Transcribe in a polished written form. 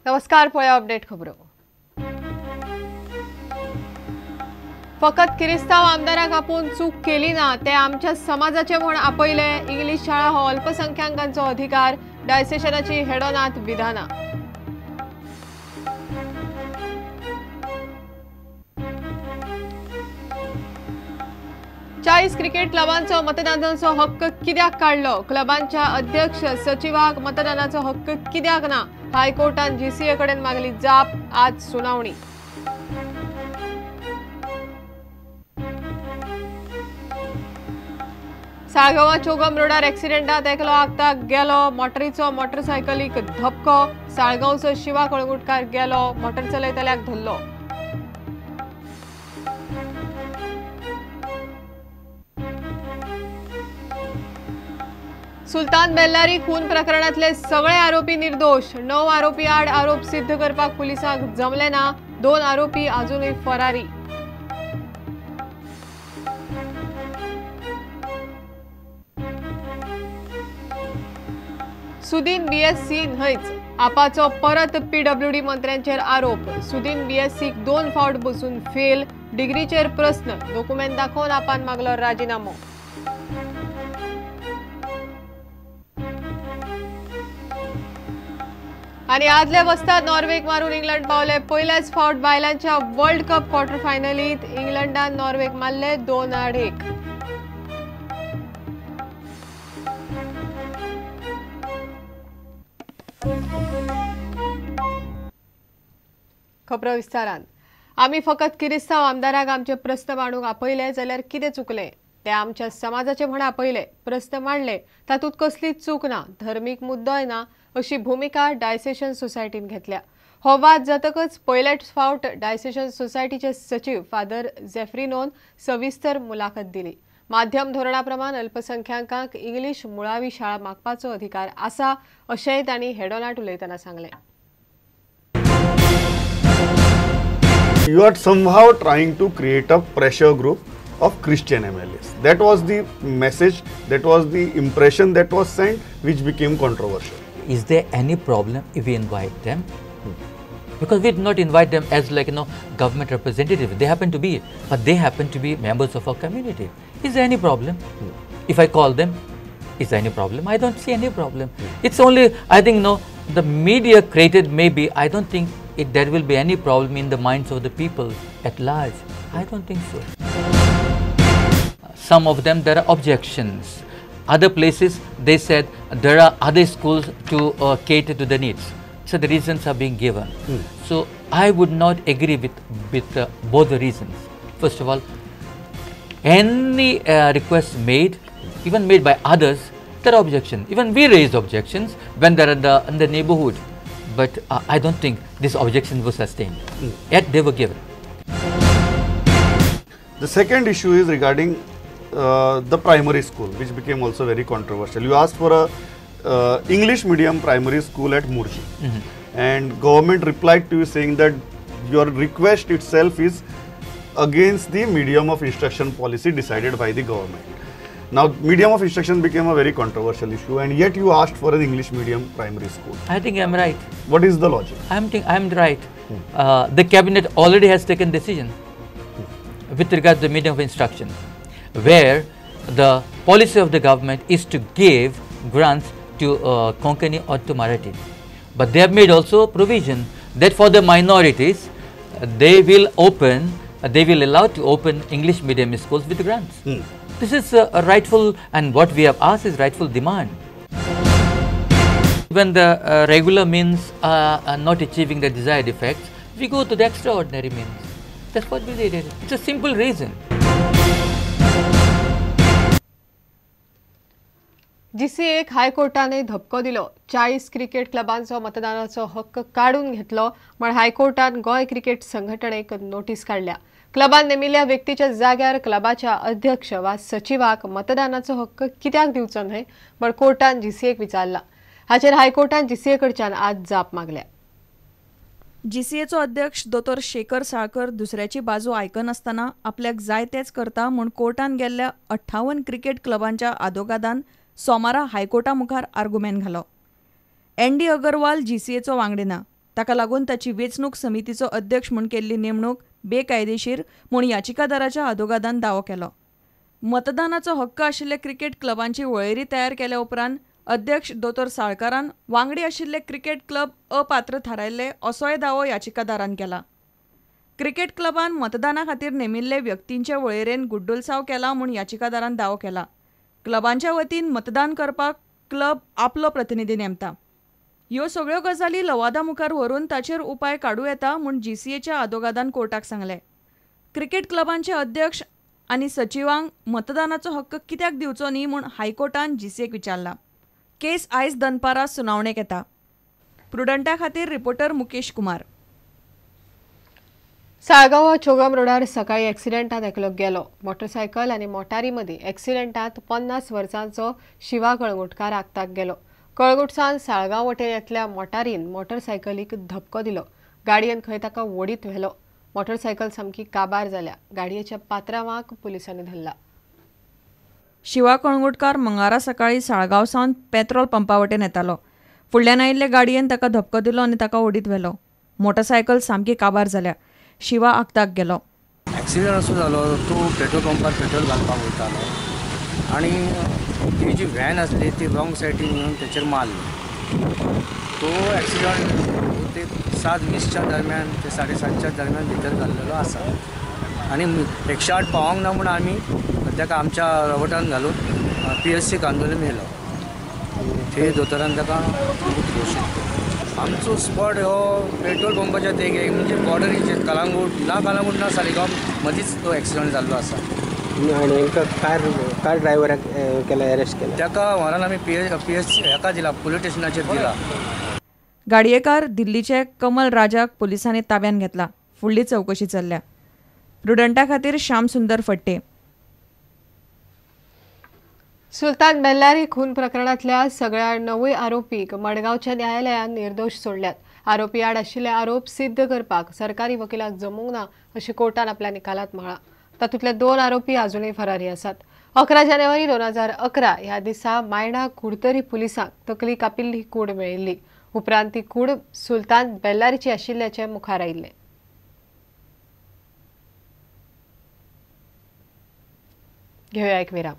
नमस्कार, पळया अपडेट खबरो. फकत किरिस्तांव आमदाराक आपोवन चूक केली ना, ते आमच्या समाजाचे म्हूण आपयले. इंग्लीश शाळा हो अल्पसंख्याकांचो अधिकार, डायसेशनाची हेडोनात विधानां. चाळीस क्रिकेट क्लबांचो मतदानाचो हक्क कित्याक काडलो? क्लबांच्या अध्यक्ष सचिवाक मतदानाचो हक्क कित्याक ना? हायकोर्टान जीसीए कडेन मागली जाप, आज सुनावणी. साळगांवां चोगम रोडार एक्सिडेंटात एकलो आगताक गेलो, मोटरीचो मोटरसायकलीक धपको. साळगांवचो शिवा कळंगुटकार गेलो, मोटर चलयतल्याक धरलो. सुलतान बेल्लारी खून प्रकरणातले सगळे आरोपी निर्दोष. 9 आरोपी आड आरोप सिद्ध करपाक पुलिसांक जमले ना. 2 आरोपी अजूनय फरारी. सुदीन बीएससी न्हयच, आपाचो परत पीडब्ल्यूडी मंत्र्यांचेर आरोप. सुदीन बीएससीक 2 फावट बसून फेल, डिग्रीचेर प्रस्न, डॉक्युमेंट दाखोवन आपान मागलो राजिनामो. आनी आदले वस्ताद नॉर्वेक मारून इंग्लंड पावले. पयल्याच फावट बायलांच्या वर्ल्ड कप क्वॉर्टर फायनलीत इंग्लंडान नॉर्वेक मारले 2-1. खबरो विस्तारान. आमी फकत किरिस्तांव आमदाराक आमचे प्रस्न मांडूंक आपयले जाल्यार कितें चुकलें? ते आमच्या समाजाचे म्हण आपयले, प्रस्न मांडले, तातूंत कसलीच चूक ना, धर्मीक मुद्दोय ना, अशी भुमिका डायसेशन सोसायटीन घेतल्या. हो वाद जातकच पयलेच फावट डायसेशन सोसायटीचे सचीव फादर जेफ्रिनोन सविस्तर मुलाखत दिली. माध्यम धोरणा प्रमाण अल्पसंख्याकांक इंग्लीश मुळावी शाळा मागपाचो अधिकार आसा, अशेंय तांणी हेडोनाट उलयतना सांगलें. You are somehow trying to create a pressure group of Christian MLAs. That was the message, that was the impression that was sent, which became controversial. Is there any problem if we invite them? Because we did not invite them as like, you know, government representative. They happen to be, but they happen to be members of our community. Is there any problem? If I call them, is there any problem? I don't see any problem. It's only, I think, no, the media created maybe, I don't think there will be any problem in the minds of the people at large. I don't think so. Some of them, there are objections. Other places, they said there are other schools to cater to the needs. So the reasons are being given. So I would not agree with both the reasons. First of all, any request made, even made by others, there are objections. Even we raise objections when they are in the neighborhood. But I don't think this objection was sustained. Yet they were given. The second issue is regarding the primary school, which became also very controversial. You asked for a English medium primary school at Murji, and government replied to you saying that your request itself is against the medium of instruction policy decided by the government. Now, medium of instruction became a very controversial issue, and yet you asked for an English medium primary school. I think I'm right. What is the logic? I'm right. The cabinet already has taken decision with regard to the medium of instruction, where the policy of the government is to give grants to Konkani or to Marathi. But they have made also provision that for the minorities, they will open, they will allow to open English medium schools with grants. This is a rightful, and what we have asked is rightful demand. When the regular means are not achieving the desired effects, we go to the extraordinary means. That's what we did. It's a simple reason. जीसीएक हायकोर्टाने धपको दिलो. 40 cricket क्लबांचो मतदानाचो हक्क काडून घेतलो म्हण हायकोर्टान Goa cricket संघटनेक notice काडल्या. क्लबान नेमिल्ल्या व्यक्तीच्या जाग्यार क्लबाच्या अध्यक्ष वा सचिवाक मतदानाचो हक्क कित्याक दिवचो न्हय म्हण कोर्टान जीसीएक विचारला. हाचेर हायकोर्टान जीसीए कडच्यान आज जाप मागल्या. जीसीएचो अध्यक्ष दोतोर शेखर साळकर दुसऱ्याची बाजू आयकनासतना आपल्याक जाय तेच करता म्हूण कोर्टान गेल्ल्या 58 क्रिकेट क्लबांच्या आदोगादान सोमारा हायकोर्टा मुखार आर्गुमेंट घालो. एन डी अगरवाल जीसीएचो वांगडी ना. ताका लागून ताची वेंचणूक समितीचो अध्यक्ष म्हूण केल्ली नेमणूक बेकायदेशीर म्हूण याचिकादाराच्या आदोगादान दावो केलो. मतदानाचो हक्क आशिल्ले क्रिकेट क्लबांची वळेरी तयार केल्या उपरांत अध्यक्ष दोतोर साळकारान वांगडी आशिल्ले क्रिकेट क्लब अपात्र थारायल्ले असोय दावो याचिकादारान केला. क्रिकेट क्लबान मतदाना खातीर नेमिल्ले व्यक्तींचे वळेरेन गुड्डुलसाव केला म्हूण याचिकादारान दावो केला. क्लबांच्या वतीन मतदान करपाक क्लब आपलो प्रतिनिधी नेमता. ह्यो सगळ्यो गजाली लवादा मुखार व्हरून ताचेर उपाय काडूं येता म्हूण जीसीएच्या आदोगादान कोर्टाक सांगलें. क्रिकेट क्लबांचे अध्यक्ष आनी सचिवांक मतदानाचो हक्क कित्याक दिवचो न्ही म्हूण हायकोर्टान जीसीएक विचारला. केस आयज दनपारां सुनावणेक येता. प्रुडंटा खातीर रिपोर्टर मुकेश कुमार. साळगांव चोगम रोडार सकाळी एक्सिडेंटात एकलो गेलो. मोटरसायकल आनी मोटारी मदीं एक्सिडेंटात 50 वर्सांचो शिवा कळंगुटकार आगताक गेलो. कळंगुटसान साळगांव वटेन येतल्या मोटारीन मोटरसायकलीक धपको दिलो. गाडयेन खंय ताका ओडीत व्हेलो. मोटरसायकल सामकी काबार जाल्या. गाडयेच्या पात्रावाक पुलिसांनी धरला. शिवा कळंगुटकार मंगळारा सकाळी साळगांव सावन पेट्रोल पंपा वटेन येतालो. फुडल्यान आयिल्ले गाडयेन ताका धपको दिलो आनी ताका ओडीत व्हेलो. मोटरसायकल सामकी काबार जाल्या. शिवा आगताक गेलो. एक्सिडंट असो जालो, तो पेट्रोल पंपार पेट्रोल घालपाक वयतालो आनी ती जी व्हॅन आसली ती रॉंग सायडीन येवन तेचेर मारली. तो एक्सिडंट ते 7:20च्या दरम्यान ते 7:30च्या दरम्यान भितर घाल्लेलो आसा आनी 108 पावोंक ना म्हूण आमी ताका आमच्या रबटान घालून PSC Candolim येयलो. थंय दोतोरान ताका मृत घोशीत केलो. आमचो स्पॉट हो पेट्रोल पंपाच्या देगेक म्हणजे बॉर्डरीचेर कलांगूट ना कलांगूट ना सालिगांव मदींच तो एक्सिडंट जाल्लो आसा. आनी कार ड्रायव्हराक केला अरेस्ट केला. ताका व्हरून आमी पी एस हेका दिला, पुलीस स्टेशनाचेर दिला. गाडयेकार दिल्लीचे कमल राजाक पुलिसांनी ताब्यात घेतला. फुडली चवकशी चल्ल्या. प्रुडंटा खातीर श्याम सुंदर फट्टे. सुलतान बेल्लारी खून प्रकरणांतल्या सगळ्या 9 आरोपींक मडगांवच्या न्यायालयान निर्दोश सोडल्यात. आरोपी आड आशिल्ले आरोप सिद्ध करपाक सरकारी वकिलाक जमूंक ना अशें कोर्टान आपल्या निकालात म्हळां. तातूंतले 2 आरोपी अजुनूय फरारी आसात. 11 जानेवारी 2011 ह्या दिसा मायणा कुडतरी पुलिसांक तकली कापिल्ली कूड मेळिल्ली. उपरांत ती कूड सुलतान बेल्लारीची आशिल्ल्याचें मुखार आयिल्लें. घेवया एक विराम.